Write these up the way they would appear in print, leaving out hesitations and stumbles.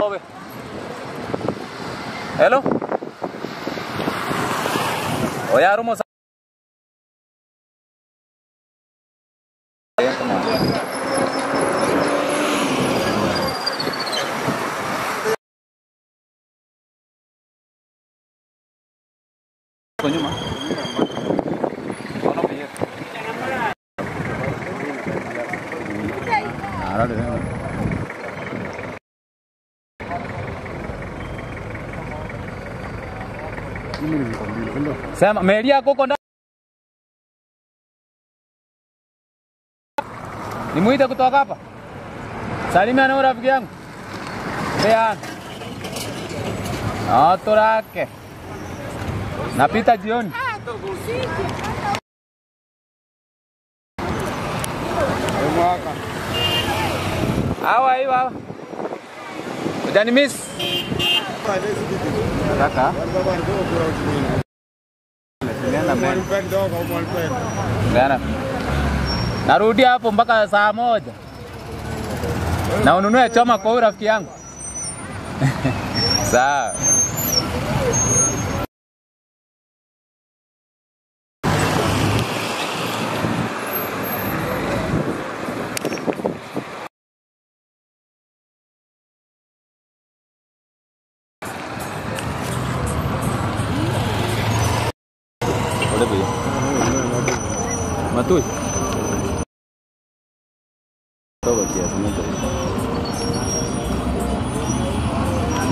Tobe. Hello? Oya rumo sa. Nyuma. Sema meli yako uko ndani. Nimuite kutoka hapa. Salimia na rafiki yangu. Bean. Ah, torake. Napita jioni. Hawa hiyo hawa. Ujani miss. Kaka. Narudi hapo mpaka saa 1. Na ununue choma kwa huyu rafiki yangu. Sawa. Matui. Todo kiasi mtu.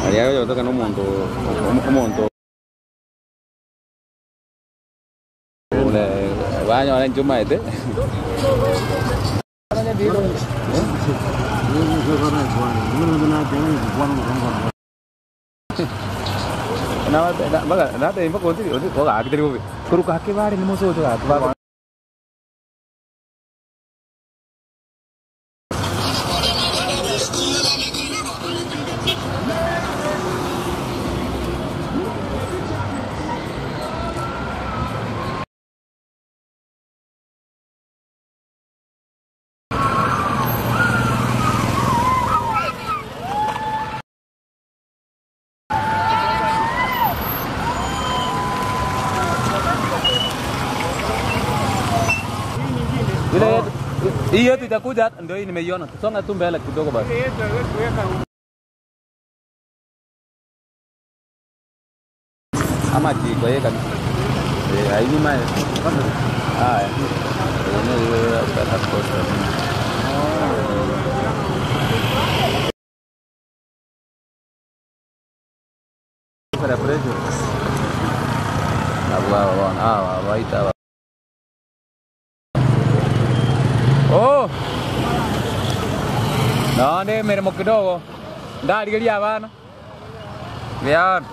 Aliaga yotoka no mundo, omonto. Ule banyo wale njuma ete. Na baga na te imba konti ko ga akiteri ko. Kuru ka ke bare nimo so ga ba. Hii yetu itakuja, ndio hii nimeiona. Tusonga tu mbele kidogo basi. Ama jiko yeye kabisa. Eh, haini mae. Haya. Yenyewe atakosa. Para precio. Abwa wana, waita. Oh. No, ne mirimo kidogo. Ndarigeria bana. Bien.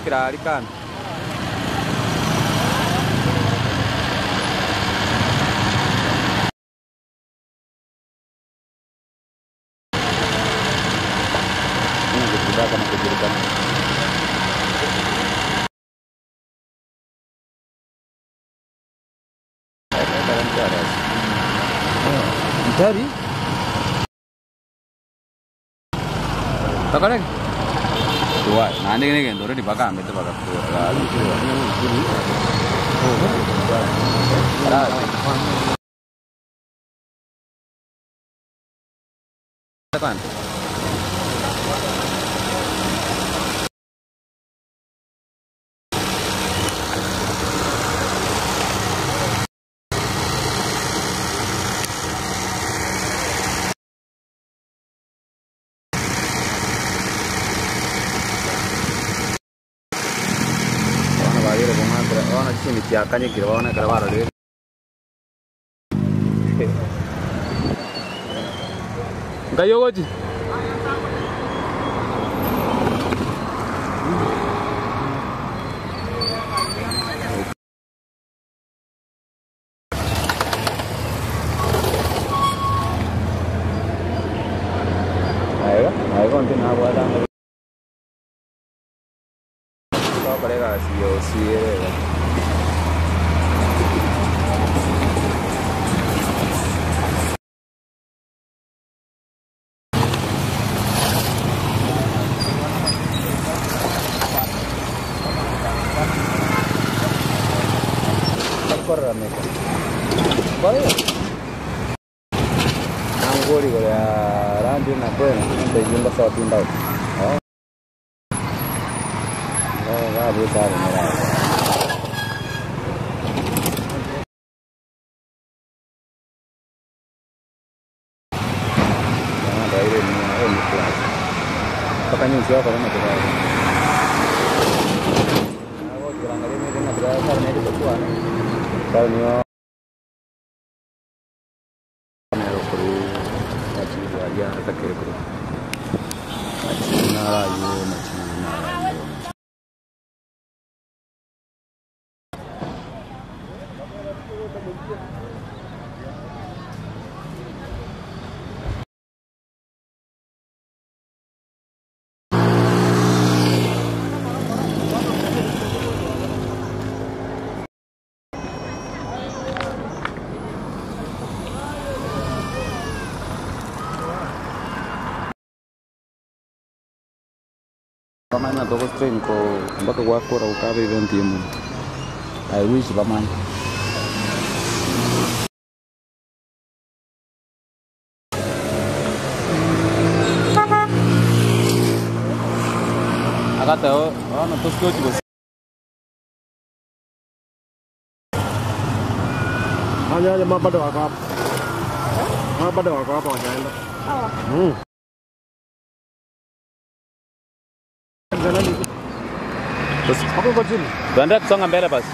Kirarikan. Tadi takare dua nane ne gendore di baka amete baka kan Ngayogoji. Ayo, ayo konti na buat. na kwena ndaiunga sawa tunda. Oh. Oh, va busare mera. Ah, dai ni ni class. Paka nyinyi sio kwa nini kwa. Ah, kuangalia mimi tena kwa sababu ni kwa kwa ni Pamana dogo train ko mpaka gwakora ukabe event yemu. I wish pamana. Agata o no tosko chigo. Hanya jamaa bado wako hapa. Hawa bado wako hapa wajaenda. Hawa. Hapo kwa chini. Tuendelee kusonga mbele basi.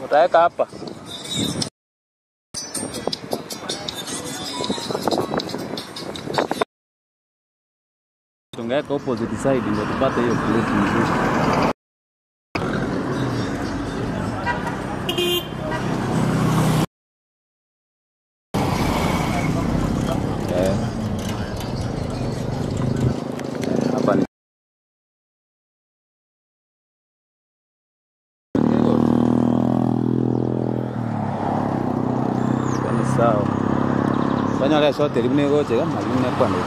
Utaweka hapa. Tungeweka opposite side ndio tupate hiyo plate nzuri. Hapa ni sawa. Fanya leo sote limne goche kama limne kwa ndio.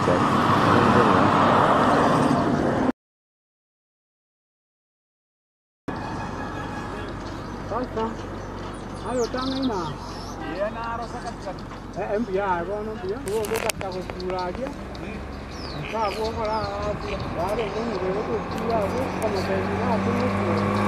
Sasa hayo tanga ina. Yena rosa katika. Mbia gono mbia. Huo katika kukulaje. Sasa huo kwa wale wengi wote pia kama tena.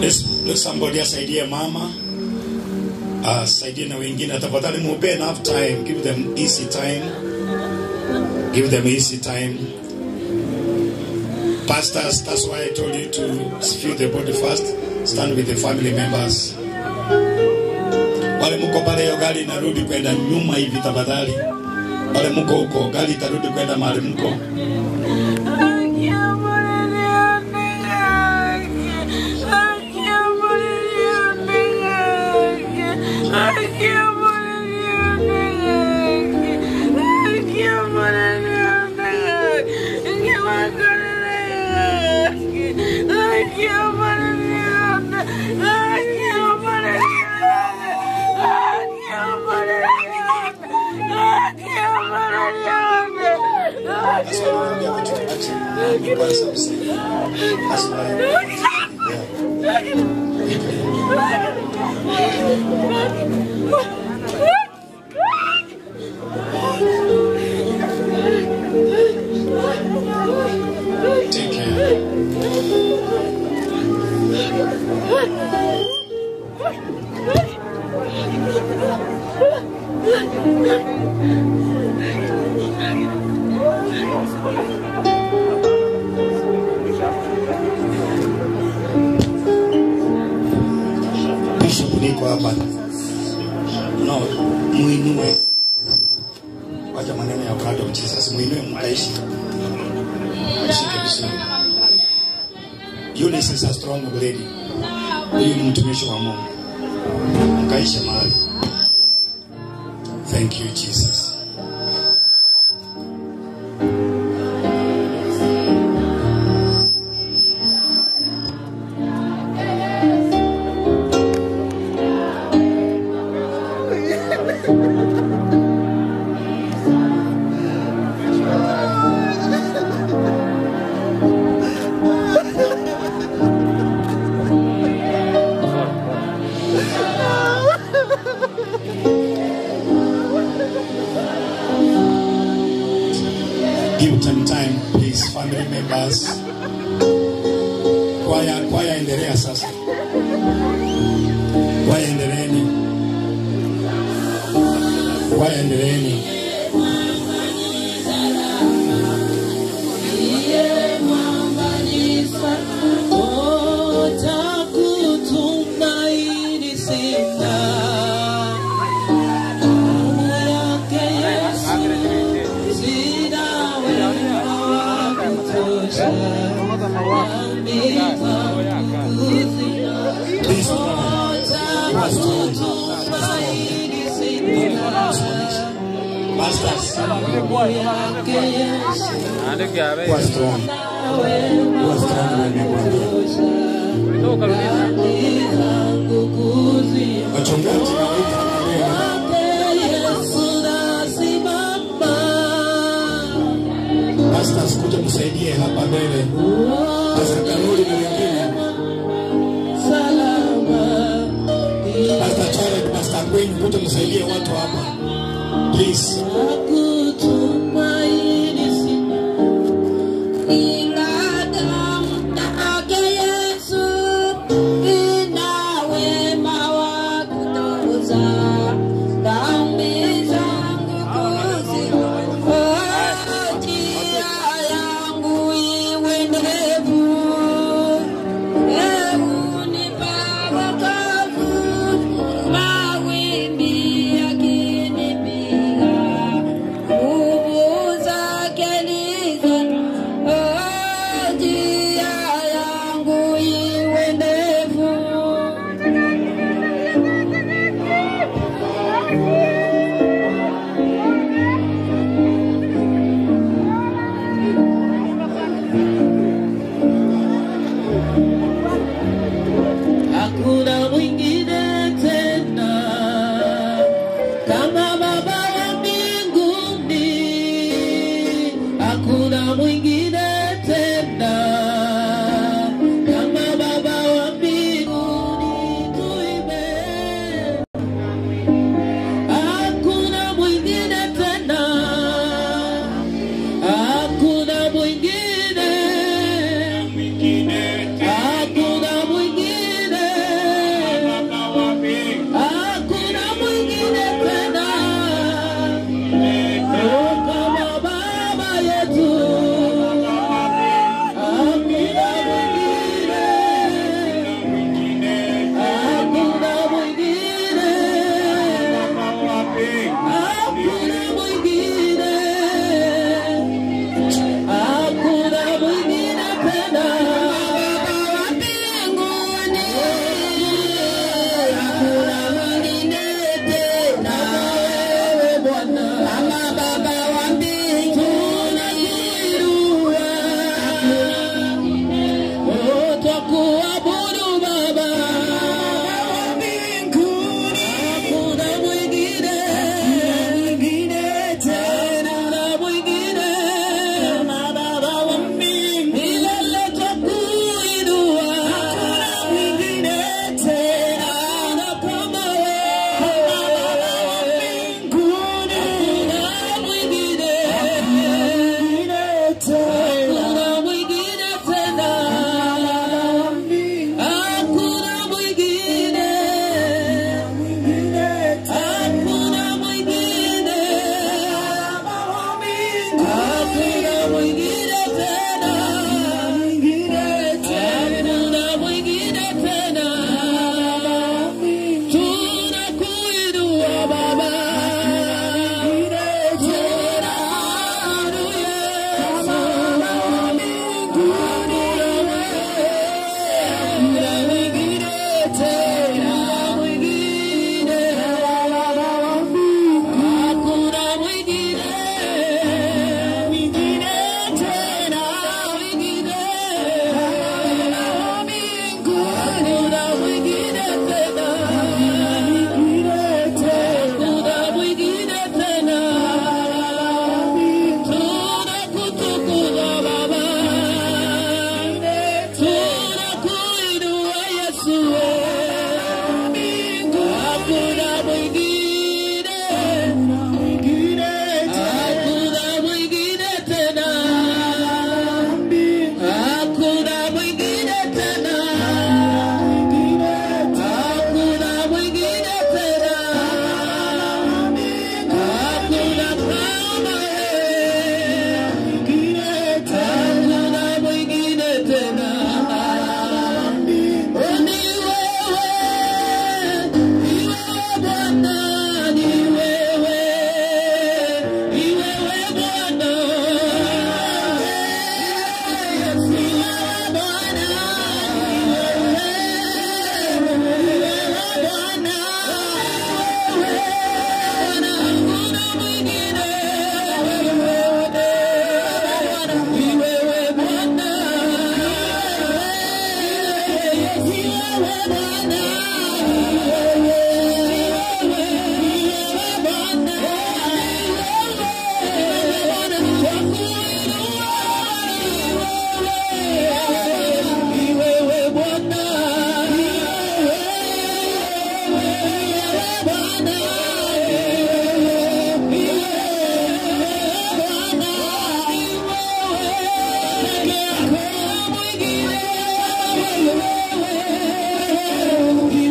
Let somebody asaidie mama, asaidie na wengine. Tafadhali mupe enough time, give them easy time. Give them easy time. Pastors, that's why I told you to feel the body first. Stand with the family members. Wale mko pale, hiyo gari inarudi kwenda nyuma hivi tafadhali. Wale mko huko, gari itarudi kwenda mahali mko. That's why we have to actually buy something. That's why. Yeah. Take care. Bishop niko hapa. No, muinue. Wacha maneno ya blood of Jesus. Muinue mtaishi. Mshike vizuri. Eunice is a strong lady. Huyu ni mtumishi wa Mungu. Mkaishe mahali. Thank you, Jesus. Give them time, please, family members. Kwaya, kwaya endelea sasa. Kwaya endeleeni. Kwaya endeleeni. Please, pastors, kuwa strong, kuwa strong. Wachungaji nawaita mbele. Pastors, kuja msaidie hapa mbele. Pastor Karoli na wengine. Pastor Charles, Pastor Gwen, kuja msaidie watu hapa. Please.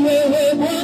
Wewe Bwana.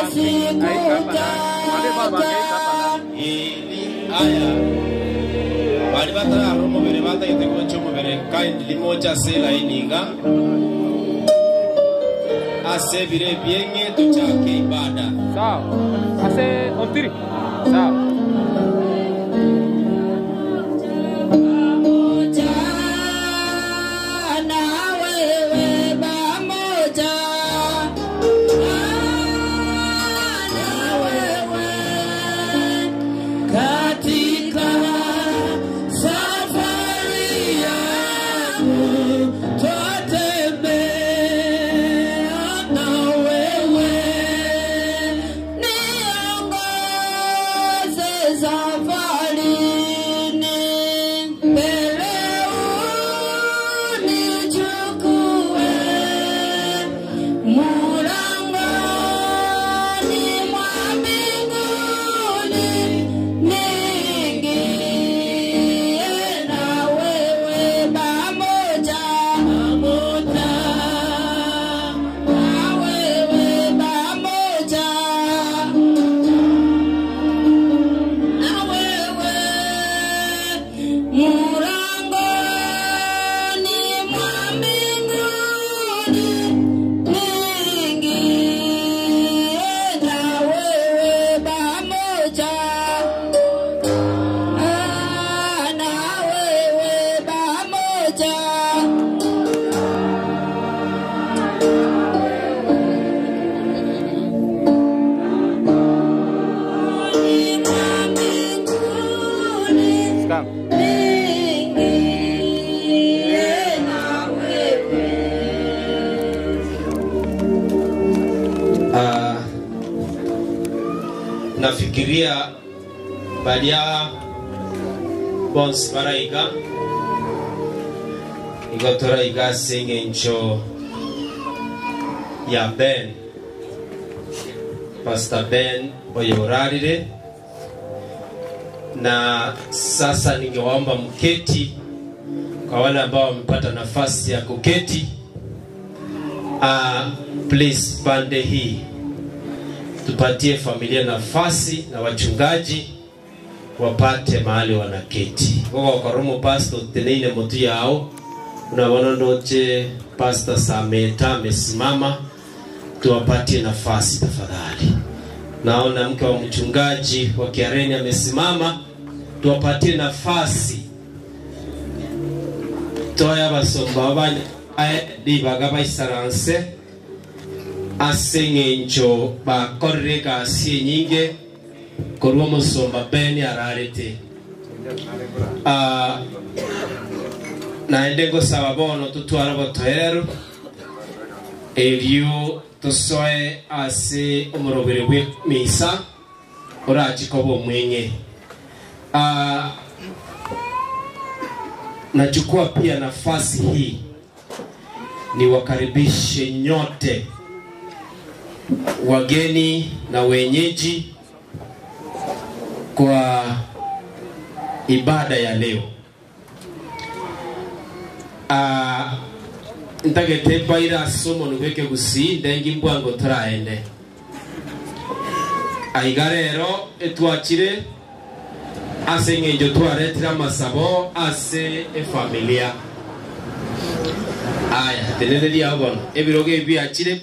Sikutaka Ili aya bali batara omubere batagete gocha omubere kindly mocha ase line iga ase ebiro ebieng'e tochake ibada. Sawa. Ase ontiri. Sawa. Pamoja na wewe, pamoja na wewe katika safari yangu twatembea na wewe, niongoze safarini, mbele unichukue, mlangoni mwa mbinguni niingie na wewe, pamoja pamoja na wewe, pamoja na wewe, mlangoni mwa mbinguni niingie na wewe, pamoja na wewe, pamoja. Mwa mbinguni Skam. niingie na wewe. Nafikiria baria bonsi baraiga igo toraiga ase eng'encho ya Ben, Pastor Ben oyo orarire, na sasa ningewaomba mketi kwa wale ambao wamepata nafasi ya kuketi. Please pande hii tupatie familia nafasi na wachungaji wapate mahali wanaketi. Gogokorwo pastor teneine mutu yao unabona ndoche Pastor Sameta amesimama, tuwapatie nafasi tafadhali. Naona mke wa mchungaji wa Kiareni amesimama, tuwapatie nafasi. Toya basomba abanya ribaga baisaranse ase eng'encho bakorire egasi enyinge korwa omusomba Ben ararete. Naende ngosaba bono totware obotoereru erio tosoe ase omorobere bwa emisa orachike obe omweng'e. Nachukua pia nafasi hii niwakaribishe nyote wageni na wenyeji kwa ibada ya leo. Ntagete baira somo nubeke gusi ndengi mbwango turaende. Aiga rero etwachire ase eng'encho twaretire amasabo ase efamilia. Aya tenereria obono ebirogo ebi biachire.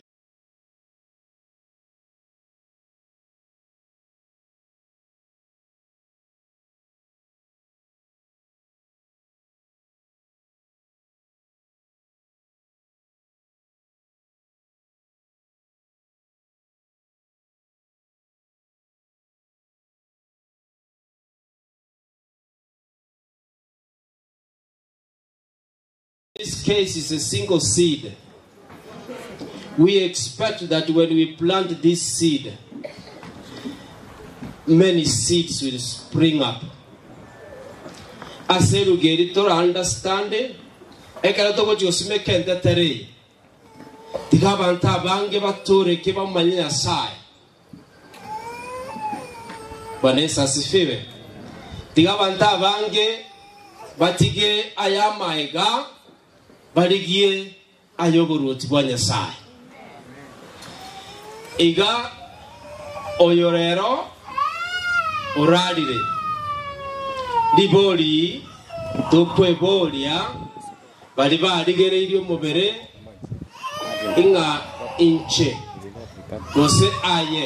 This case is a single seed. We expect that when we plant this seed, many seeds will spring up. Ase rugeri tora understand ekero togochigosima ekente tere tiga abanto abange batoreke bamanye Nyasaye. Bwana Yesu asifiwe. Tiga abanto abange batige ayamaiga barigie ayoboruoti bwa Nyasaye. Iga Oyo rero orarire ribori tukweboria bari barigereirie omobere ing'a inche gose aye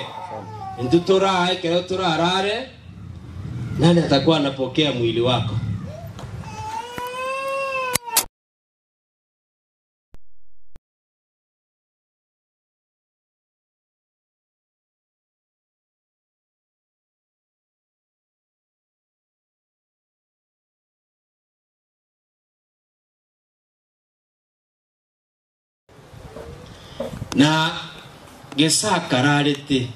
ntu torae kero torarare, nani atakuwa anapokea mwili wako? Na gesakararete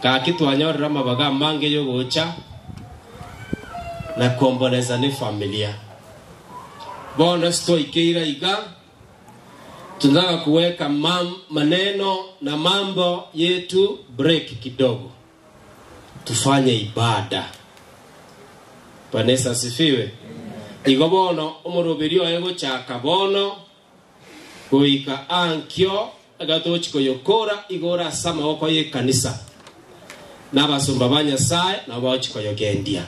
kaki twanyorera mabaga mange yogocha na kuomboleza ni familia. Bona stoikeira iga tunataka kuweka maneno na mambo yetu break kidogo, tufanye ibada. Bwana asifiwe. Igo bono omurubirio egochaka bono goika ankio agatochiko yokora igora sama wako ye kanisa n'abasumba ba Nyasaye nabo bachikoyogendia.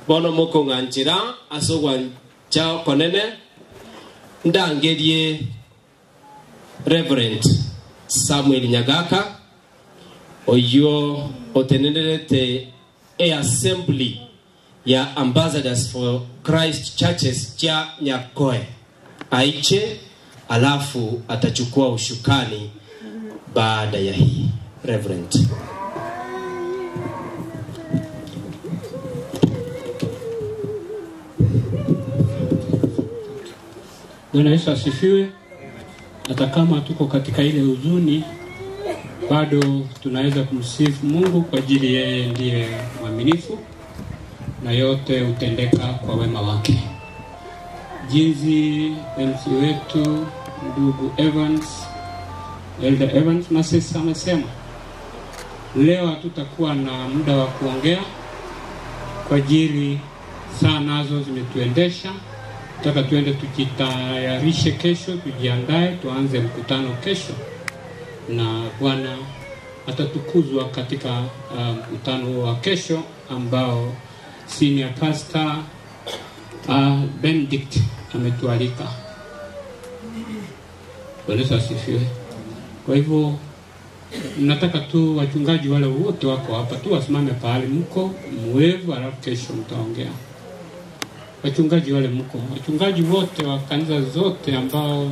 Bono mukong'anchera ase ogwancha konene ndangerie Reverend Samuel Nyagaka oyo otenererete e assembly ya Ambassadors for Christ Churches cha Nyakoe aiche, alafu atachukua ushukani baada ya hii. Reverend. Bwana Yesu asifiwe. Hata kama tuko katika ile huzuni, bado tunaweza kumsifu Mungu kwa ajili yeye ndiye mwaminifu na yote hutendeka kwa wema wake. Jinsi MC wetu ndugu Evans, Elder Evans Masesa amesema, leo hatutakuwa na muda wa kuongea kwa ajili saa nazo zimetuendesha. Nataka tuende tujitayarishe kesho, tujiandae, tuanze mkutano kesho, na Bwana atatukuzwa katika mkutano wa kesho ambao Senior Pastor Benedict ametualika. Bwana asifiwe. Kwa hivyo nataka tu wachungaji wale wote wako hapa tu wasimame pahali mko mwevu, alafu kesho mtaongea. Wachungaji wale mko, wachungaji wote wa kanisa zote ambao,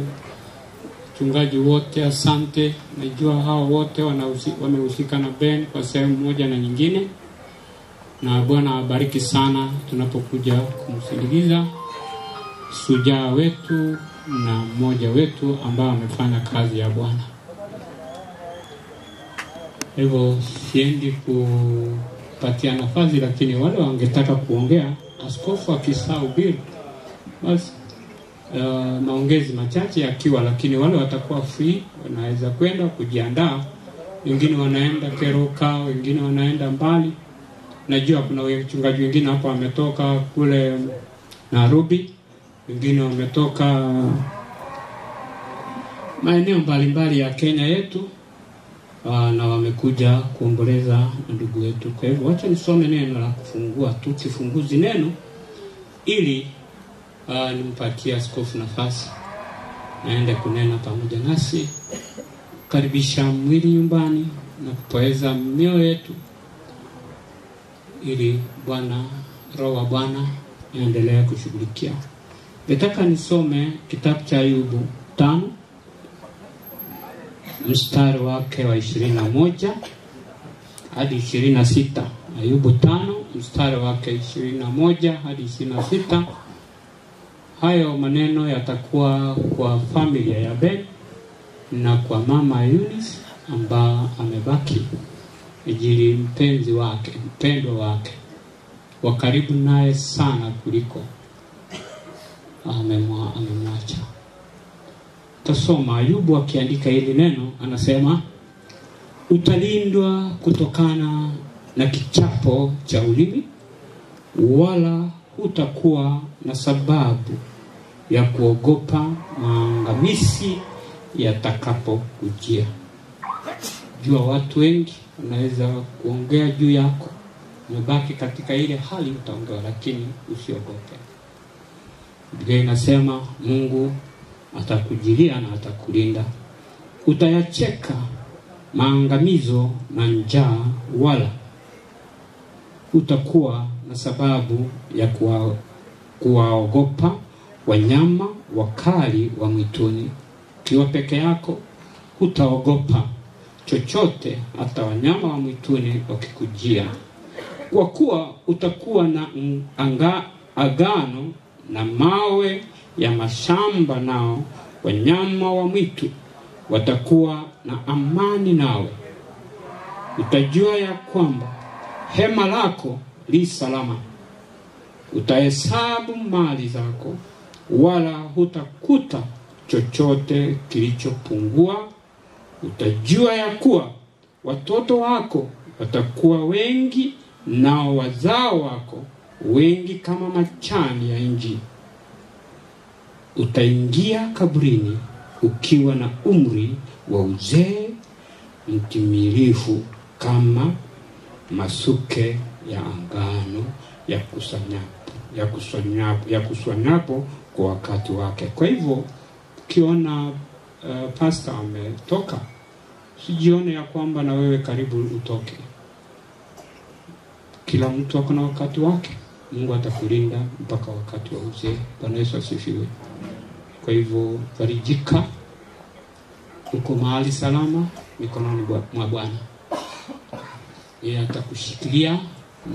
wachungaji wote asante. Najua hao wote wamehusika na Ben kwa sehemu moja na nyingine, na Bwana awabariki sana tunapokuja kumsindikiza shujaa wetu na mmoja wetu ambao amefanya kazi ya Bwana. Hivyo siendi kupatia nafasi, lakini wale wangetaka kuongea, askofu akisahubiri basi maongezi machache yakiwa, lakini wale watakuwa free wanaweza kwenda kujiandaa. Wengine wanaenda Keroka, wengine wanaenda mbali. Najua kuna wachungaji wengine hapa wametoka kule Nairobi, wengine wametoka maeneo mbalimbali ya Kenya yetu, na wamekuja kuomboleza ndugu wetu. Kwa hivyo wacha nisome neno la kufungua tu, kifunguzi neno, ili nimpatie askofu nafasi naende kunena pamoja nasi, karibisha mwili nyumbani na kupoeza mioyo yetu, ili Bwana, Roho wa Bwana aendelee kushughulikia. Nataka nisome kitabu cha Ayubu 5 mstari wake wa 21 hadi 26. Ayubu 5 mstari wake 21 hadi 26. Hayo maneno yatakuwa kwa familia ya Ben na kwa mama Eunice ambaye amebaki, ajili mpenzi wake, mpendwa wake, wa karibu naye sana kuliko amemwacha. Tasoma Ayubu akiandika hili neno, anasema utalindwa kutokana na kichapo cha ulimi, wala hutakuwa na sababu ya kuogopa maangamizi yatakapokujia. Najua watu wengi wanaweza kuongea juu yako, umebaki katika ile hali utaongea, lakini usiogope. Biblia inasema Mungu atakujilia na atakulinda. Utayacheka maangamizo na njaa, wala utakuwa na sababu ya kuwaogopa wanyama wakali wa mwituni. Ukiwa peke yako hutaogopa chochote, hata wanyama wa mwituni wakikujia, kwa kuwa utakuwa na agano na mawe ya mashamba, nao wanyama wa mwitu watakuwa na amani nawe. Utajua ya kwamba hema lako li salama. Utahesabu mali zako, wala hutakuta chochote kilichopungua. Utajua ya kuwa watoto wako watakuwa wengi, nao wazao wako wengi kama majani ya nchi. Utaingia kaburini ukiwa na umri wa uzee mtimilifu kama masuke ya angano ya kusanyapo kwa wakati wake. Kwa hivyo ukiona pastor ametoka, usijione ya kwamba na wewe karibu utoke. Kila mtu ako na wakati wake. Mungu atakulinda mpaka wakati wa uzee. Bwana Yesu asifiwe. Kwa hivyo farijika, uko mahali salama mikononi mwa Bwana. Yeye atakushikilia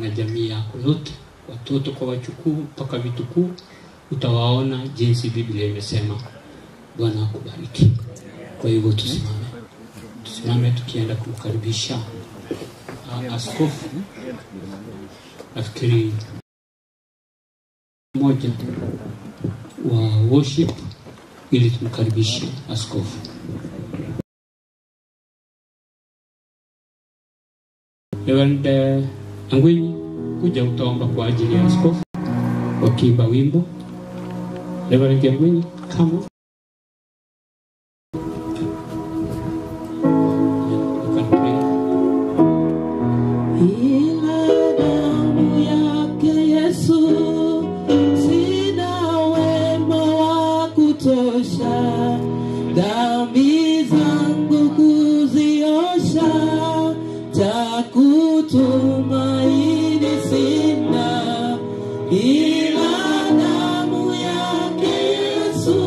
na jamii yako yote, watoto kwa wachukuu mpaka vitukuu, utawaona jinsi Biblia imesema. Bwana akubariki. Kwa hivyo tusimame tukienda kumkaribisha askofu. Nafikiri mmoja wa worship ili tumkaribishe askofu. Reverend Angwinyi, kuja utaomba kwa ajili ya askofu wakiimba wimbo. Reverend Angwinyi, come. You can pray. Ila damu yake Yesu, sina wema wa kutosha, dhambi zangu kuziosha, cha kutumaini sina, ila damu yake Yesu,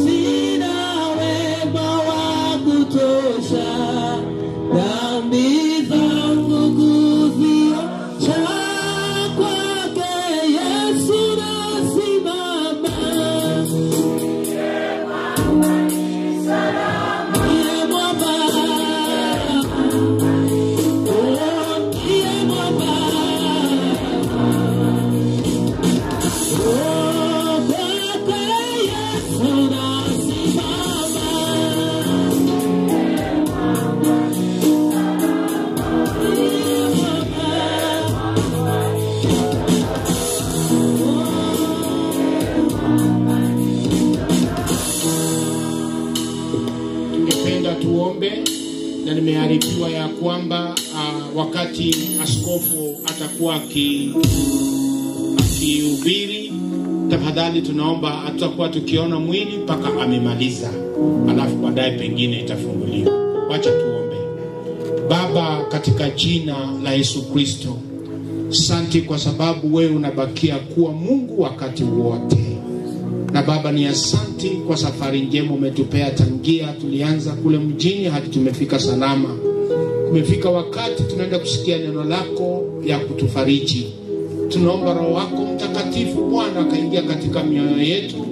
sina wema wa kutosha, dhambi zangu kuziosha, kwake Yesu nasimama. Ndiye mwamba, oh, ndiye mwamba, oh, kwake Yesu nasimama. Ndiye mwamba. Tungependa tuombe, na nimearifiwa ya kwamba wakati askofu atakuwa akihubiri, tafadhali tunaomba hatutakuwa tukiona mwili mpaka amemaliza, alafu baadaye pengine itafunguliwa. Wacha tuombe. Baba, katika jina la Yesu Kristo, asante kwa sababu wewe unabakia kuwa Mungu wakati wote. Na Baba, ni asante kwa safari njema umetupea tangia tulianza kule mjini hadi tumefika salama. Kumefika wakati tunaenda kusikia neno lako ya kutufariji. Tunaomba Roho wako Mtakatifu Bwana akaingia katika mioyo yetu,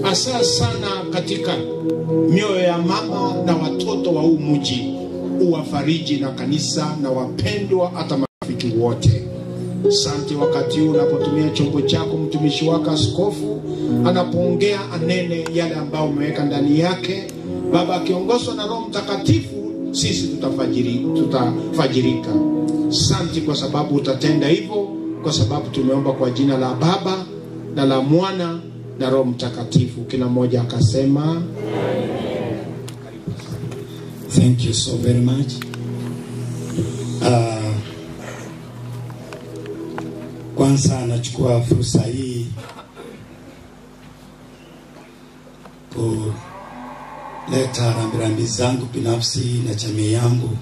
hasa sana katika mioyo ya mama na watoto wa huu mji. Uwafariji na kanisa na wapendwa, hata marafiki wote. Asante wakati huu unapotumia chombo chako, mtumishi wako askofu anapoongea, anene yale ambayo umeweka ndani yake. Baba, akiongozwa na Roho Mtakatifu, sisi tutafajirika. Asante kwa sababu utatenda hivyo, kwa sababu tumeomba kwa jina la Baba na la Mwana na Roho Mtakatifu. Kila mmoja akasema Thank you so very much. Kwanza nachukua fursa hii kuleta rambirambi zangu binafsi na jamii yangu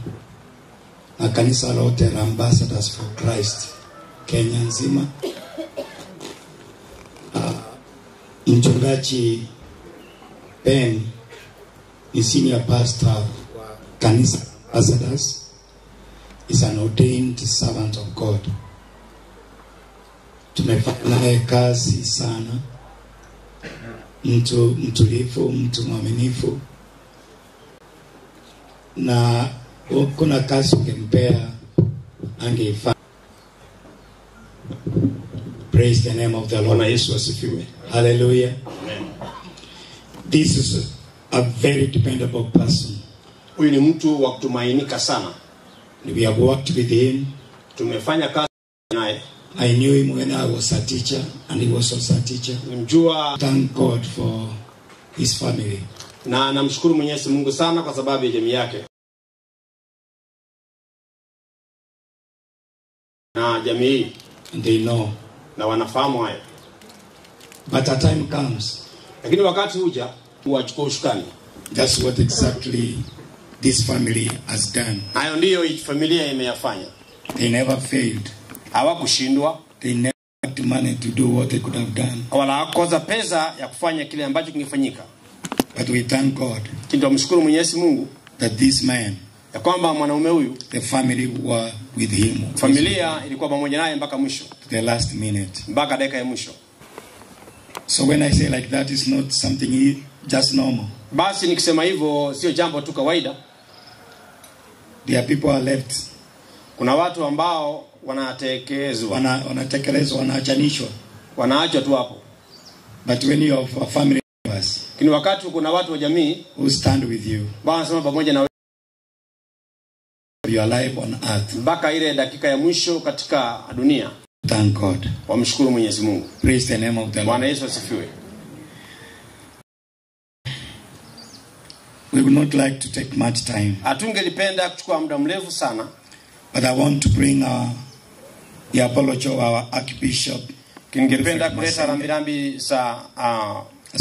na kanisa lote la Ambassadors for Christ Kenya nzima. Mchungaji Ben ni senior pastor wa kanisa Ambassadors, is an ordained servant of God. Tumefanya naye kazi sana, mtu mtulivu, mtu mwaminifu, na kuna kazi ungempea angeifanya. Praise the name of the Lord. Bwana Yesu asifiwe. Hallelujah. Amen. This is a very dependable person. Huyu ni mtu wa kutumainika sana. We have worked with him. Tumefanya kazi naye. I knew him when I was a teacher, and he was also a teacher. Nimjua. Thank God for his family. Na namshukuru Mwenyezi Mungu sana kwa sababu ya jamii yake. Na jamii. And they know. Na wanafahamu hayo. But a time comes. Lakini wakati huja huachukua usukani. That's what exactly this family has done. Hayo ndiyo familia imeyafanya. They never failed. Hawakushindwa. They never had money to do what they could have done. Wala hawakukosa pesa ya kufanya kile ambacho kingefanyika. But we thank God. Tunamshukuru Mwenyezi Mungu that this man, ya kwamba mwanaume huyu, the family were with him. Familia ilikuwa pamoja naye mpaka mwisho. The last minute. Mpaka dakika ya mwisho. So when I say like that, it's not something just normal. Basi nikisema hivyo sio jambo tu kawaida. There are people are left. Kuna watu ambao wanatekelezwa. Wanatekelezwa, wanaachanishwa. Wanaachwa tu hapo. But when you have a family members, lakini wakati kuna watu wa jamii who stand with you, ambao wanasema pamoja na wewe, your life on earth, mpaka ile dakika ya mwisho katika dunia. Thank God. Wamshukuru Mwenyezi Mungu. Praise the name of the Lord. Bwana Yesu asifiwe. We would not like to take much time. Hatungelipenda kuchukua muda mrefu sana. But I want to bring the apology of our Archbishop. Ningependa kuleta rambirambi za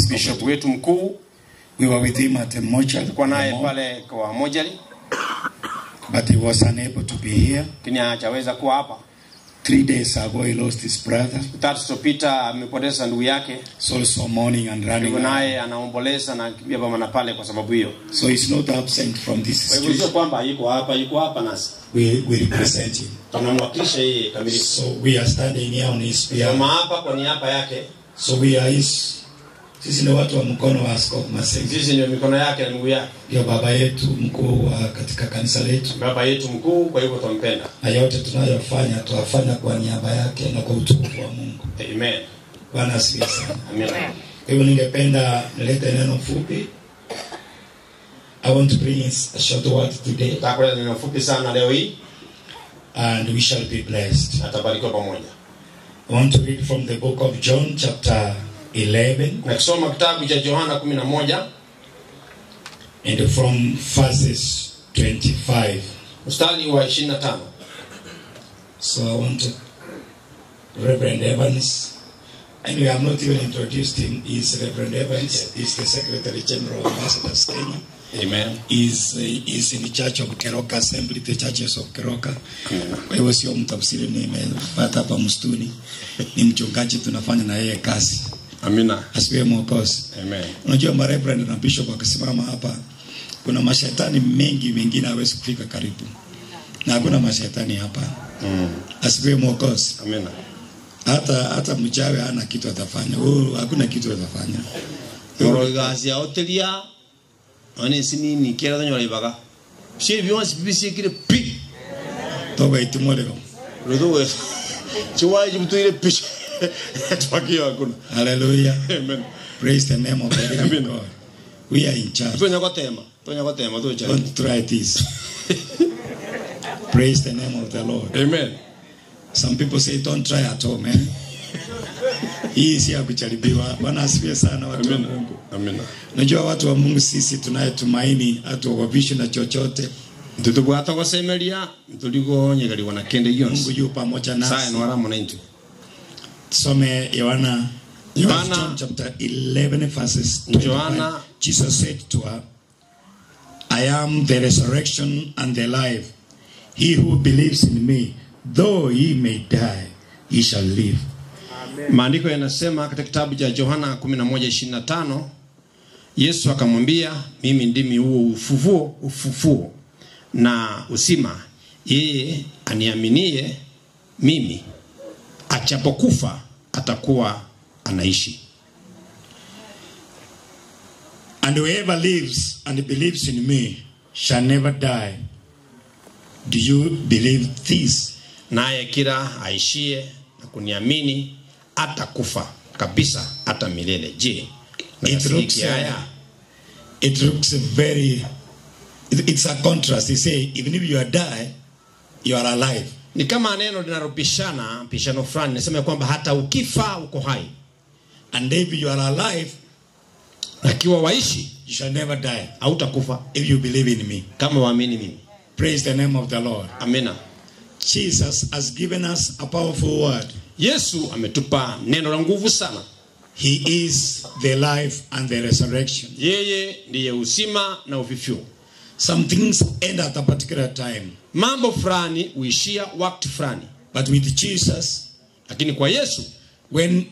Bishop wetu mkuu. We were with him at the mortuary. Tulikuwa naye pale kwa mortuary. But he was unable to be here. Lakini hajaweza kuwa hapa. 3 days ago he lost his brother. Tatu zilizopita amepoteza ndugu yake. So also mourning and running. Naye anaomboleza na kimbia pamoja na pale kwa sababu hiyo. So he's not absent from this Kwa hivyo sio situation. kwamba yuko hapa, yuko hapa nasi. We represent him. Tunamwakilisha yeye kamilifu. So we are standing here on his behalf. Kama hapa kwa niaba yake. So we are his. Sisi ni watu wa mkono wa Askofu Masenge. Sisi ndio mikono yake na miguu yake. Ndio baba yetu mkuu wa katika kanisa letu. Baba yetu mkuu, kwa hivyo tumpenda. Na yote tunayofanya tuwafanya kwa niaba yake na kwa utukufu wa Mungu. Amen. Bwana asifiwe sana. Amen. Kwa hivyo ningependa nilete neno fupi. I want to bring a short word today. Nataka kuleta neno fupi sana leo hii. And we shall be blessed. Atabarikiwa pamoja. I want to read from the book of John chapter 11. Nakisoma kitabu cha Yohana 11 and from verses 25. Mstari wa 25. So I want to Reverend Evans. Anyway, I'm not even introduced him. He's Reverend Evans. He's the Secretary General of Ambassadors Kenya. Amen. He's in the Church of Keroka Assembly, the Churches of Keroka. Kwa hivyo sio mtafsiri, nimepata hapa msituni. Ni mchungaji, tunafanya na yeye kazi. Amina. Asifiwe Mwokozi. Amen. Unajua ma Reverend na Bishop wakisimama hapa, kuna mashetani mengi mengine hawezi kufika karibu. Na hakuna mashetani hapa. Asifiwe Mwokozi. Amina. Hata mchawi hana kitu atafanya. Huyu hakuna kitu atafanya. Morogazi aotelia one sinini kera donyo ibaga. Sie bionsi bisi kile pi. Toba itumolero. Rudo chiwai jimtuire pi. Tuakiwa hakuna. Hallelujah. Amen. Praise the name of the living God. We are in charge. Tonya kwa tema. Tonya kwa tema tu Don't try this. Praise the name of the Lord. Amen. Some people say don't try at home, eh? Hii si ya kujaribiwa. Bwana asifiwe sana watu wa Mungu. Amina. Unajua watu wa Mungu, sisi tunayetumaini hatuogopishwi na chochote. Ntutubwata gosemeria ntuligonyegeriwa na kende Mungu yonsi. yu pamoja Saye nasi. nwara munentu. Tusome Yohana Yohana- John chapter 11 verses 25. Yohana- Jesus said to her, I am the resurrection and the life. He who believes in me, though he may die, he shall live. Maandiko yanasema katika kitabu cha Yohana 11:25, Yesu akamwambia, mimi ndimi huo ufufuo na uzima, yeye aniaminie mimi achapokufa atakuwa anaishi. And whoever lives and believes in me shall never die. Do you believe this? Naye kila aishie na kuniamini atakufa kabisa hata milele. Je, It unayasadiki looks, haya? it looks very, it's a contrast. They say, even if you are die, you are alive. Ni kama neno linalopishana pishano fulani, nasema kwamba hata ukifa uko hai, And if you are alive, akiwa waishi you shall never die hautakufa if you believe in me. kama waamini mimi. Praise the name of the Lord. Amina. Jesus has given us a powerful word. Yesu ametupa neno la nguvu sana. He is the life and the resurrection. Yeye ndiye uzima na ufufuo. Some things end at a particular time, Mambo fulani huishia wakati fulani, but with Jesus, lakini kwa Yesu when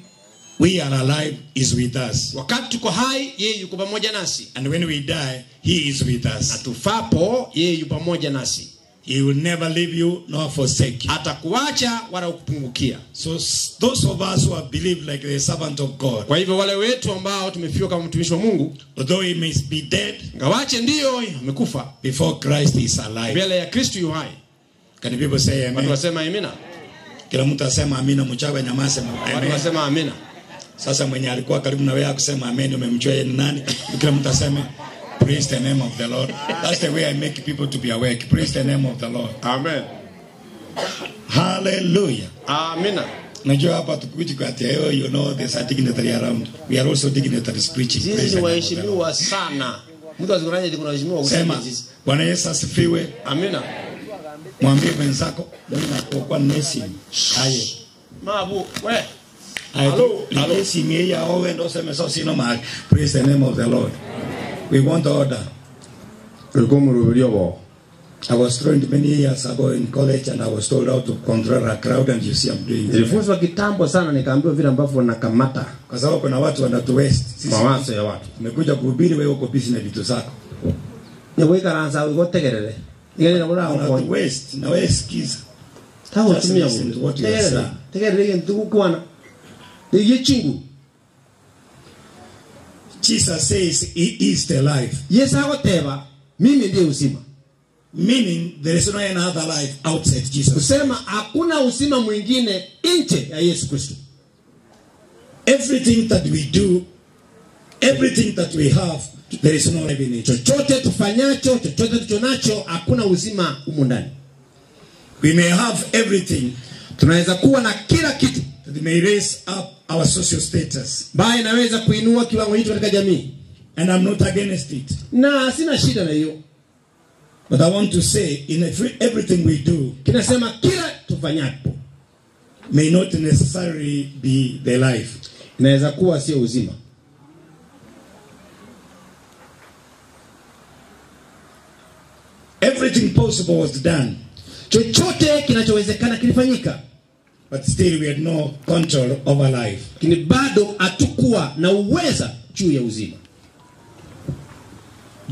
we are alive, is with us. wakati tuko hai, yeye yuko pamoja nasi, And when we die, he is with na us. tufapo, yeye yuko pamoja nasi. He will never leave you nor forsake you. Atakuacha wala kukupungukia. So those of us who have believed like the servant of God, Kwa hivyo wale wetu ambao tumefiwa kama mtumishi wa Mungu, although he may be dead ngawache ndiyo amekufa, before Christ is alive. mbele ya Kristo yu hai. Can people say Watu amen? wasema amina, Kila mtu asema amina, mchawi anyamaze. watu Amen. wasema amina. Sasa mwenye alikuwa karibu na wewe akusema amen, umemjua yeye ni nani? Kila mtu aseme praise the name of the Lord. That's the way I make people to be awake. Praise the name of the Lord. Amen. Hallelujah. Amina. Najua hapa tukuji kwa ati oh, you know there's a dignitary around. We are also dignitaries preaching. Sisi Praise ni the name of the Lord. waheshimiwa sana. Mtu asikunaje kuna waheshimiwa kusema Sema sisi. Bwana Yesu asifiwe. Amina. Mwambie mwenzako mimi nakuwa nesi. Aye. Mabu, we. Aye. Hello. Hello. Nesi ni ya owe ndo sema so sino mahali. Praise the name of the Lord. We want order. Ulikuwa mrubilio bo. I was trained many years ago in college and I was told how to control a crowd and you see I'm doing it. Nilifunzwa kitambo sana nikaambiwa vile ambavyo nakamata Kwa sababu kuna watu wanatu waste. Sisi mawazo ya watu. tumekuja kuhubiri, wewe uko busy na vitu zako. Nyagoikaransa wigotegerere. Igerera bora Wanatu waste na wewe sikiza. Tawo Just tumia listen to what you are Tegerera. saying. Tegerera igentu gukwana. Ndiye chingu. Jesus says he is the life, Yesu agoteba mimi ndiye uzima. meaning there is no any other life outside Jesus. Kusema hakuna uzima mwingine nje ya Yesu Kristo. Everything that we do, everything that we have, there is no life in it. Chochote tufanyacho, chochote tulichonacho, hakuna uzima humu ndani. We may have everything Tunaweza kuwa na kila kitu that may raise up our social status, ambayo inaweza kuinua kiwango chetu katika jamii, and I'm not against it. na sina shida na hiyo. But I want to say, in everything we do, Kinasema kila tufanyapo may not necessarily be the life. inaweza kuwa sio uzima. Everything possible was done, Chochote kinachowezekana kilifanyika, but still we had no control over life. lakini bado hatukuwa na uweza juu ya uzima.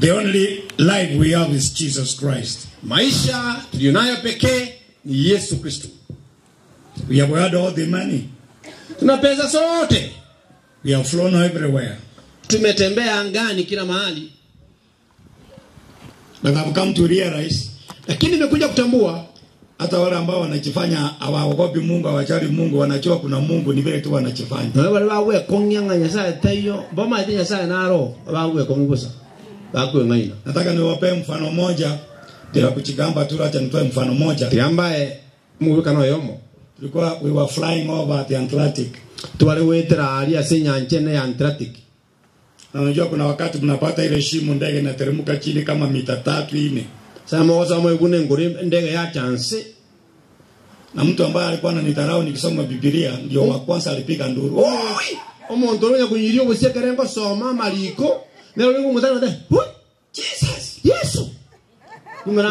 The only life we have is Jesus Christ. Maisha tuliyonayo pekee ni Yesu Kristo. We have had all the money. Tuna pesa zote, We have flown everywhere. tumetembea angani kila mahali, But I've come to realize lakini nimekuja kutambua hata wale ambao wanajifanya hawaogopi Mungu, hawajali Mungu, wanajua kuna Mungu, ni vile tu wanajifanya. nawe bali bagwekong'ia Nyasaye taiyo bomaete Nyasaye naro bagwekong'ia busa bakweng'aina Nataka niwapee mfano moja bila kuchigamba tu, acha nitoe mfano moja. tiambae mugwikana oyomo Tulikuwa we were flying over the Atlantic. Twale wetera aria senyanche ya Antarctic. Na unajua kuna wakati mnapata ile shimo, ndege inateremka chini kama mita 3 4. Sasa mwaza mwegune ngori ndege ya chance. Na mtu ambaye alikuwa ananidharau nikisoma Biblia ndio wa kwanza alipiga nduru. Oi! Omuntu onya kunyirio busiekere ngosoma mariko. Nero ngo mutana de. Jesus. Yesu. Kumbe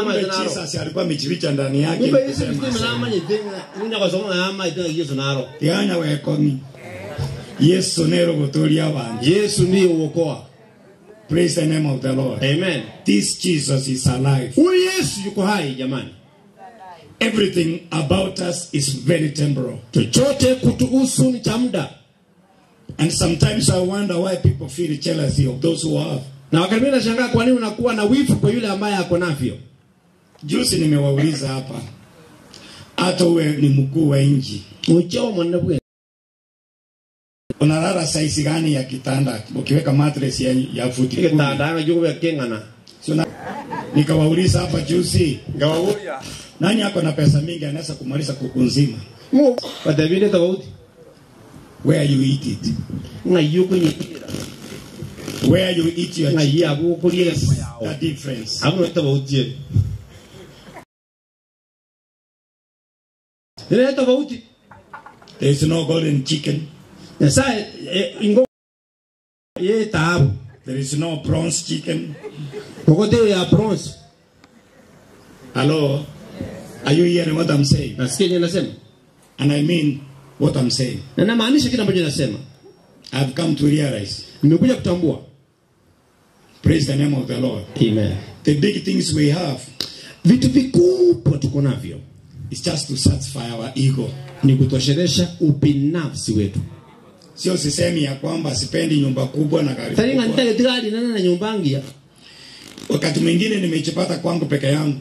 Jesus alikuwa amejificha ndani yake. Kumbe Yesu Kristo mnamanye tena kwa na ama tena Yesu naro. Yana wekomi. Yesu nero gotoria abantu. Yesu ndiye uokoa. Praise the name of the Lord. Amen. This Jesus is alive. Huyu Yesu yuko hai jamani. Everything about us is very temporal. Chochote kutuhusu ni cha muda. And sometimes I wonder why people feel jealousy of those who have. Na wakati mwingine nashangaa kwa nini unakuwa na wivu kwa yule ambaye ako navyo. Juzi nimewauliza hapa, hata uwe ni mkuu wa nchi, uchao mwanabwe, unalala size gani ya kitanda ukiweka mattress ya futi 10? Kitanda na kengana. So, nikawauliza hapa juzi, nani ako na pesa mingi anaweza kumaliza kuku nzima? Badabine tofauti. Where you eat it. Where you eat your chicken. The difference. There is no golden chicken. There is no bronze chicken. Hello? Are you hearing what I'm saying? And I mean what I'm saying. I've come to realize. Praise the name of the Lord. Amen. The big things we have, vitu vikubwa tuko navyo, is just to satisfy our ego. Ni kutoshelesha ubinafsi wetu. Sio sisemi ya kwamba sipendi nyumba kubwa na gari kubwa. Wakati mwingine nimejipata kwangu peke yangu.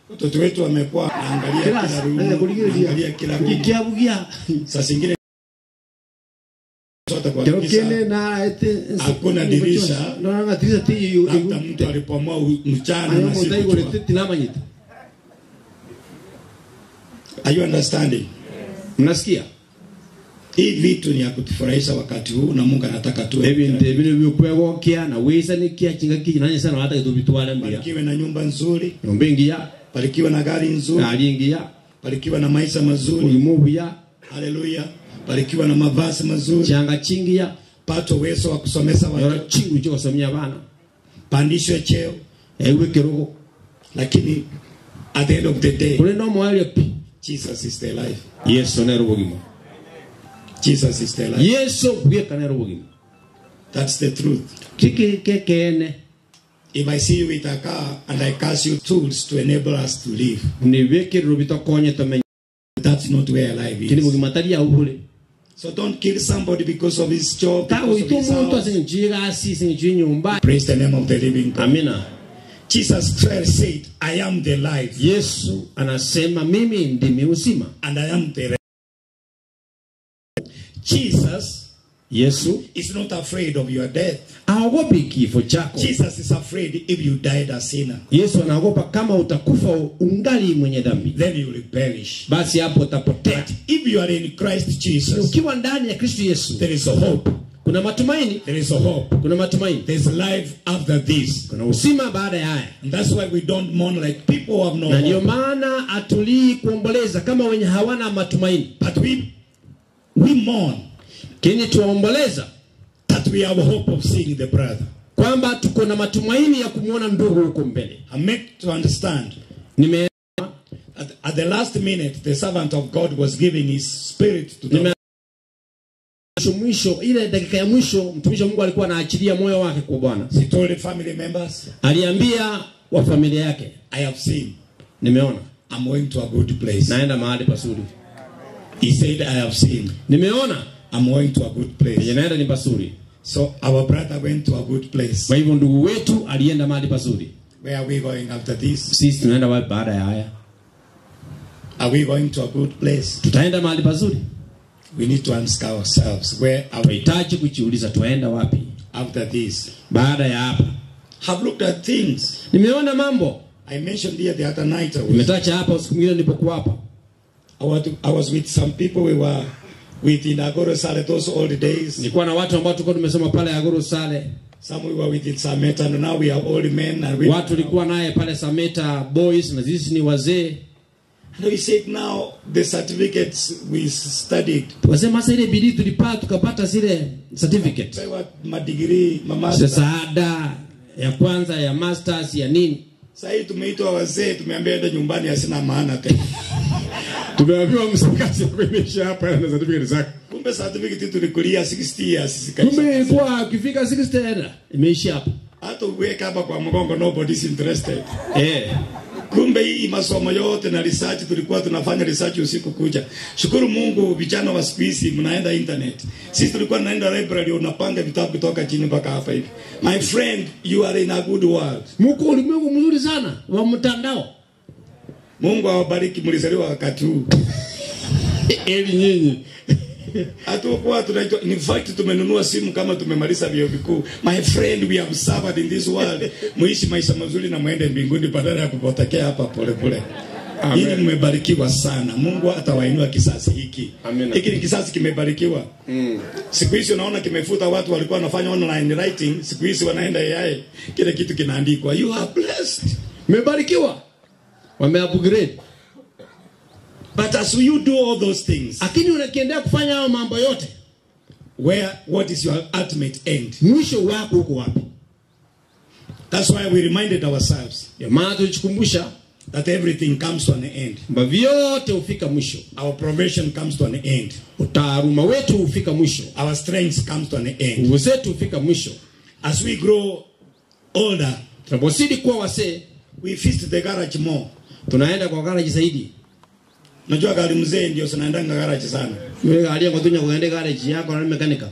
Watoto wetu wamekuwa naangalia kila room, naangalia kila room. Saa zingine sote kwa kisa, hakuna dirisha. Hata mtu alipomoa mchana na siku. Are you understanding? Mnasikia? Hii vitu ni ya kutufurahisha wakati huu na Mungu anataka tuwe. Barikiwe na nyumba nzuri. Barikiwe na gari nzuri. Barikiwe na maisha mazuri. Haleluya. Barikiwa na mavazi mazuri. Pata uwezo wa kusomesa watoto. Pandishwe cheo. Lakini at the end of the day, Jesus is the life. Jesus is the life. That's the truth. If I see you with a car and I curse you tools to enable us to live, that's not where life is. So don't kill somebody because of his job, because of his house. Praise the name of the living God. Amina. Jesus Christ said, I am the life. Yesu anasema mimi ndimi uzima. And I am the Jesus. Yesu is not afraid of your death. Haogopi kifo chako. Jesus is afraid if you died a sinner. Yesu anaogopa kama utakufa ungali mwenye dhambi. Then you will perish. Basi hapo utapotea. But if you are in Christ Jesus, ukiwa ndani ya Kristo Yesu, there is a hope. Kuna matumaini. There is a hope. Kuna matumaini. There is life after this. Kuna uzima baada ya haya. And that's why we don't mourn like people who have no Na hope. ndio maana hatulii kuomboleza kama wenye hawana matumaini. But we mourn. Kini tuomboleza that we have hope of seeing the brother. Kwamba tuko na matumaini ya kumuona ndugu huko mbele. I make to understand. At the last minute the servant of God was giving his spirit to the mwisho, ile dakika ya mwisho mtumishi wa Mungu alikuwa anaachilia moyo wake kwa Bwana. He told the family members, aliambia wa familia yake, I have seen. Nimeona. I'm going to a good place. Naenda mahali pazuri. He said, I have seen. Nimeona. I'm going to a good place. Naenda ni pazuri. So our brother went to a good place. Kwa hivyo ndugu wetu alienda mahali pazuri. Where are we going after this? Sisi tunaenda wapi baada ya haya? Are we going to a good place? Tutaenda mahali pazuri. We need to ask ourselves, where are we? Tunahitaji kujiuliza tuenda wapi after this? Baada ya hapa. Have looked at things. Nimeona mambo. I mentioned here the other night. Nimetaja hapa usiku mwingine nilipokuwa hapa. I was with some people we were with in Agoro Sale those old days. Nilikuwa na watu ambao tulikuwa tumesoma pale Agoro Sale. Some we were with in Sameta and now we are old men and we watu tulikuwa naye pale Sameta Boys na sisi ni wazee. And we said now the certificates we studied. Tukasema sasa ile bidii tulipata tukapata zile certificate. Ma degree, ma master. Shahada ya kwanza ya masters ya nini. Sasa hii tumeitwa wazee, tumeambiwa enda nyumbani hasina maana tena. Tumeambiwa msikazi kuimisha hapa na certificate zako. Kumbe certificate tulikulia 60 years. Kumbe ilikuwa ukifika 60 imeisha hapa. Hata uweka hapa kwa mgongo nobody is interested. Kumbe hii masomo yote na research tulikuwa tunafanya research usiku kucha. Shukuru Mungu vijana wa siku hizi mnaenda internet. Sisi tulikuwa tunaenda library, unapanga vitabu kutoka chini mpaka hapa hivi. My friend, you are in a good world. Mko ulimwengu mzuri sana wa mtandao. Mungu awabariki, mlizaliwa wakati huu. Eli nyinyi. Hatukuwa tunaitwa, in fact tumenunua simu kama tumemaliza vyuo vikuu. My friend, we have suffered in this world. Muishi maisha mazuri na muende mbinguni badala ya kupotekea hapa pole pole. Amen. Hili mmebarikiwa sana. Mungu atawainua kisasi hiki. Amen. Hiki ni kisasi kimebarikiwa. Siku hizi unaona kimefuta watu walikuwa wanafanya online writing, siku hizi wanaenda AI, kile kitu kinaandikwa. You are blessed. Mmebarikiwa. Wame upgrade. But as you do all those things, lakini unakiendelea kufanya hayo mambo yote, where what is your ultimate end? Mwisho wako uko wapi? That's why we reminded ourselves. Ya maana tulijikumbusha that everything comes to an end. Kwamba vyote hufika mwisho. Our probation comes to an end. Utaaruma wetu hufika mwisho. Our strength comes to an end. Nguvu zetu hufika mwisho. As we grow older, tunapozidi kuwa wasee, we visit the garage more. Tunaenda kwa garage zaidi. Najua gari mzee ndio zinaendanga garage sana. Yule gari yako tunya kuende garage yako na mekanika.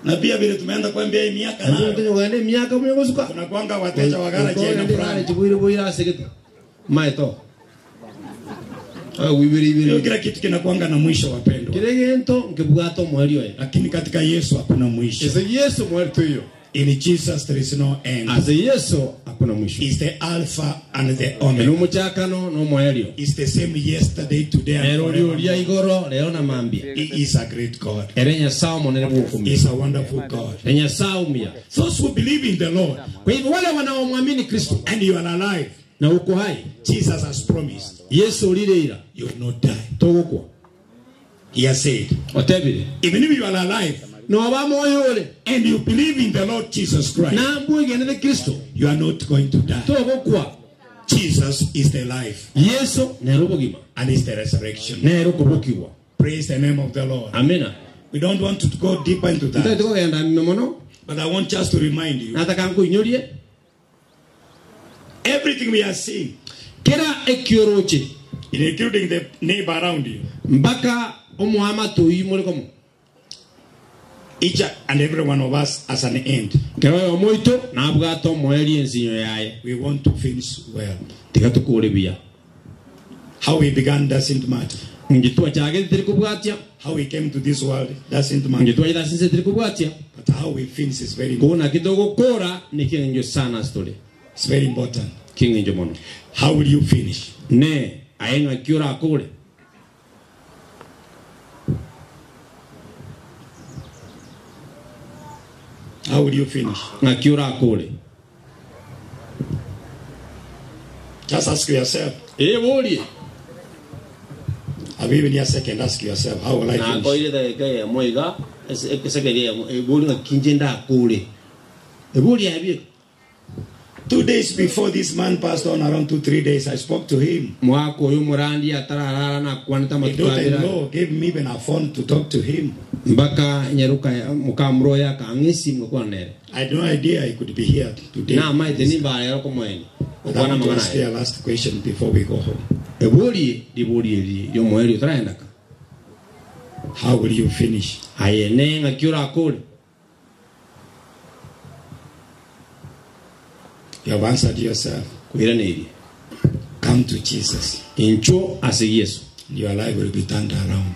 Na pia vile tumeenda kuambia hii miaka nayo. Tunya kuende miaka mwenye kusuka. Tunakuanga wateja wa garage ina fulani. Bwire bwire asigita. Maeto. Wibiri. Kila kitu kinakuanga na mwisho wapendwa. Kile gento ngibwato mwelio. Lakini katika Yesu hakuna mwisho. Ese Yesu mwelio hiyo. In Jesus there is no end. Ase Yesu hakuna mwisho. Is the Alpha and the Omega. No muchakano no mwelio. Is the same yesterday, today and forever. Leo igoro leo na mambia. He is a great God. Erenya sao monere bukumia. He is a wonderful God. Erenya sao mia. Those who believe in the Lord. Kwa hivyo wale wanaomwamini Kristo and you are alive. Na uko hai. Jesus has promised. Yesu ulileira. You will not die. Togokwa. He has said. Otebire. Even if you are alive. No abamoyole. And you believe in the Lord Jesus Christ. Na mbwegene Kristo. You are not going to die. Togokwa. Jesus is the life. Yesu nerubugima. And is the resurrection. Nerukubukiwa. Praise the name of the Lord. Amina. We don't want to go deeper into that. But I want just to remind you. Nataka nkuinyorie. Everything we are seeing, kila ekioroche, including the neighbor around you, mpaka omuhama tuimulikomo, each and every one of us has an end. Kero moito nabwato moeli ensinyo yaye. We want to finish well. Tiga tukurebia. How we began doesn't matter. Ngitwa chage tirikubwatia. How we came to this world doesn't matter. Ngitwa ila sinse tirikubwatia. But how we finish is very important. Kuna kidogo kora ni kinjo sana story. It's very important. Kinjo mono. How will you finish? Ne aenga kiora kule. How will you finish? Na kiora kule. Just ask yourself. Boli. Have even a second ask yourself, how will I finish? Na koile da ya moiga esekeria boli na kinjenda kule. Boli abi. 2 days before this man passed on, around 2-3 days, I spoke to him. Mwako uyu murandi atararara na kwanita My daughter-in-law gave me even a phone to talk to him. Mpaka nyaruka mukamroya kangisi mkwanere. I had no idea he could be here today. Na maite ni bare yako mweni. But I want to ask you a last question before we go home. Eboli diboli yo mweli utaendaka. How will you finish? Ayene ngakiura kule. You have answered yourself. Come to Jesus. Incho ase Yesu. Your life will be turned around.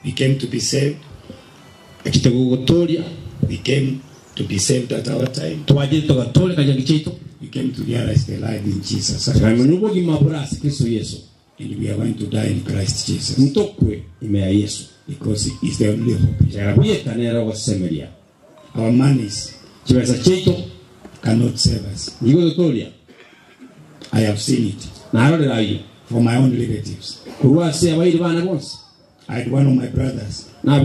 We came to be saved. We came to be saved at our time. We came to realize the life in Jesus. And we are going to die in Christ Jesus. Ntokwe ime ya Yesu. Because he is the only hope. Our monies cannot save us. I have seen it for my own relatives. I had one of my brothers, my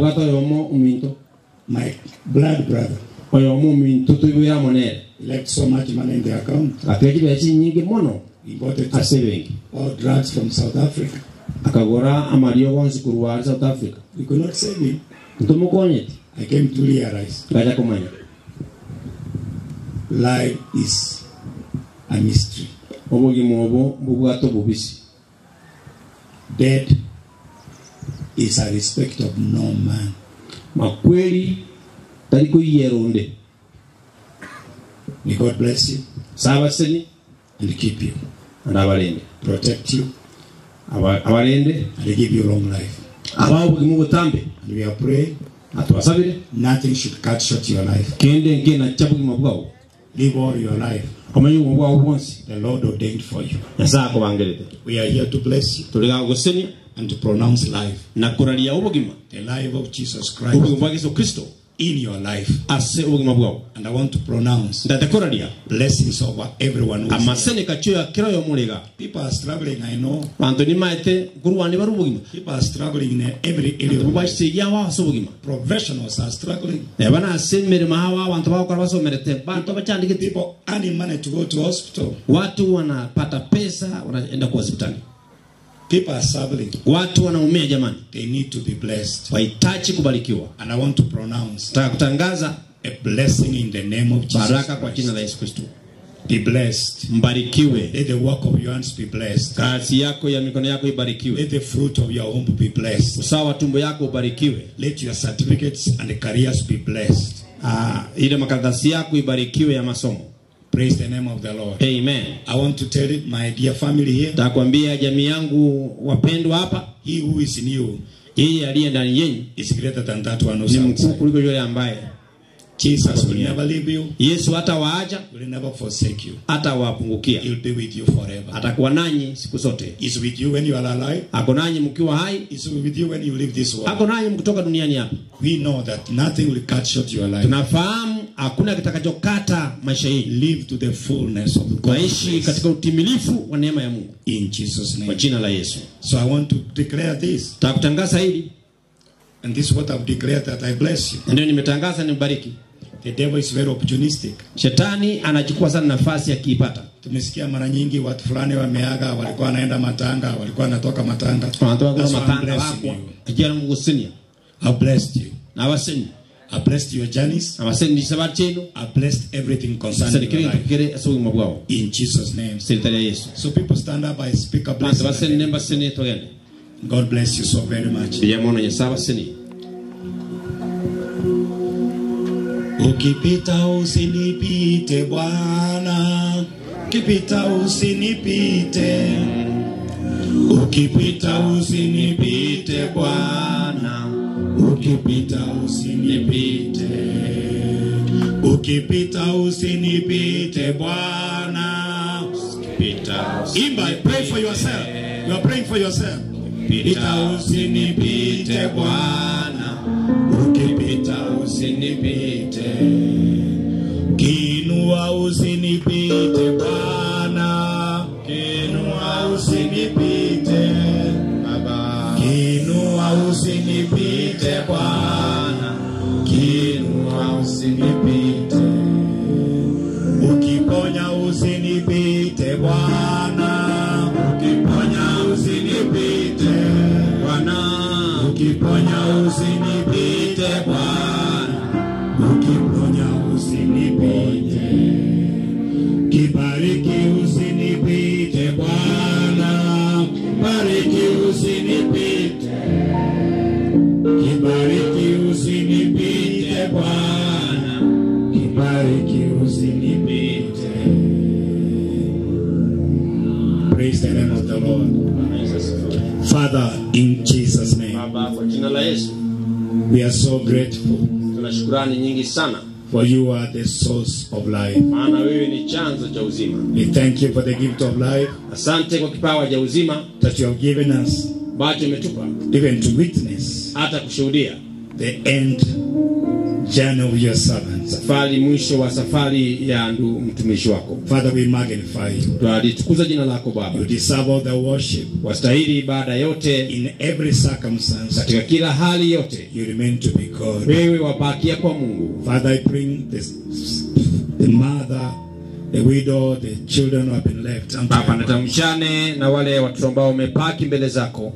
blood brother, he left so much money in the account. He bought all drugs from South Africa. We could not save him. I came to realize life is a mystery. Death is a respect of no man. May God bless you and keep you, protect you, and give you long life. And we are praying nothing should cut short your life. Live all your life the Lord ordained for you. We are here to bless you and to pronounce life, the life of Jesus Christ in your life. And I want to pronounce blessings over everyone who is here. People are struggling, I know. People are struggling in every area. Professionals are struggling. People earning money to go to hospital. People are suffering. They need to be blessed. And I want to pronounce a blessing in the name of Jesus Christ. Be blessed. Let the work of your hands be blessed. Let the fruit of your womb be blessed. Let your certificates and careers be blessed. Praise the name of the Lord. Amen. I want to tell it, my dear family here. He who is in you is greater than that one who is outside. Jesus will never leave you. Will never forsake you. He'll be with you forever. He's with you when you are alive. He's with you when you leave this world. We know that nothing will cut short your life. Live to the fullness of God's grace. In Jesus' name. So I want to declare this. And this is what I've declared, that I bless you. The devil is very opportunistic. Tumesikia mara nyingi watu fulani wameaga, walikuwa wanaenda matanga, walikuwa wanatoka matanga. That's why I'm blessing you. I blessed you. I blessed your journeys. I blessed everything concerning your life. In Jesus' name. So people stand up, I speak a blessing. God bless you so very much. Ukipita usinipite Bwana, ukipita usinipite, ukipita usinipite Bwana, ukipita usinipite, ukipita usinipite Bwana. Imba, pray for yourself. You are praying for yourself. Pita usinipite Bwana, ukipita usinipite, kinua usinipite Bwana, kinua usinipite Baba, kinua usinipite Bwana, kinua usinipite, ukiponya usinipite Bwana, ukiponya usinipite Bwana, ukiponya usinipite Bwana, ukiponya usinipite, kibariki usinipite Bwana, bariki usinipite, kibariki usinipite Bwana, kibariki usinipite. Praise the name of the Lord. Father, in Jesus' name, we are so grateful For you are the source of life. Maana wewe ni chanzo cha uzima. We thank you for the gift of life. Asante kwa kipawa cha uzima that you have given us, ambacho umetupa, even to witness hata kushuhudia the end journey of your servants. Safari mwisho wa safari ya ndu mtumishi wako. Father, we magnify you. Twalitukuza jina lako Baba. You deserve all the worship. Wastahili ibada yote. In every circumstance. Katika kila hali yote. You remain to be God. Wewe wabakia kwa Mungu. Father, I bring this, the mother, the widow, the children who have been left. Baba, natamshane na wale watoto ambao wamepaki mbele zako.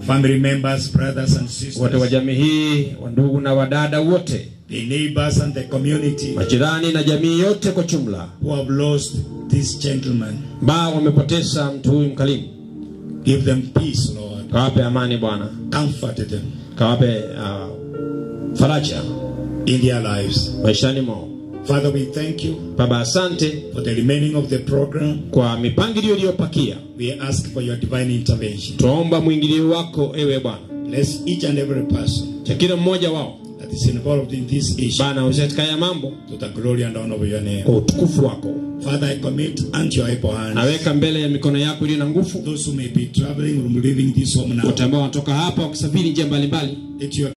Family members, brothers and sisters. Wote wa jamii hii, wandugu na wadada wote. The neighbors and the community. Majirani na jamii yote kwa jumla. Who have lost this gentleman. Ambao wamepoteza mtu huyu mkarimu. Give them peace, Lord. Kawape amani Bwana. Comfort them. Kawape faraja in their lives. Maishani mwao. Father, we thank you. Baba, asante for the remaining of the program. Kwa mipangilio iliyopakia. We ask for your divine intervention. Tuomba mwingilio wako ewe Bwana. Bless each and every person. Cha kila mmoja wao that is involved in this issue. Bwana, katika haya mambo to the glory and honor of your name. Kwa utukufu wako. Father, I commit unto your able hands. Naweka mbele ya mikono yako iliyo na nguvu. Those who may be traveling or leaving this home now. Wote ambao wanatoka hapa wakisafiri njia mbalimbali. Let your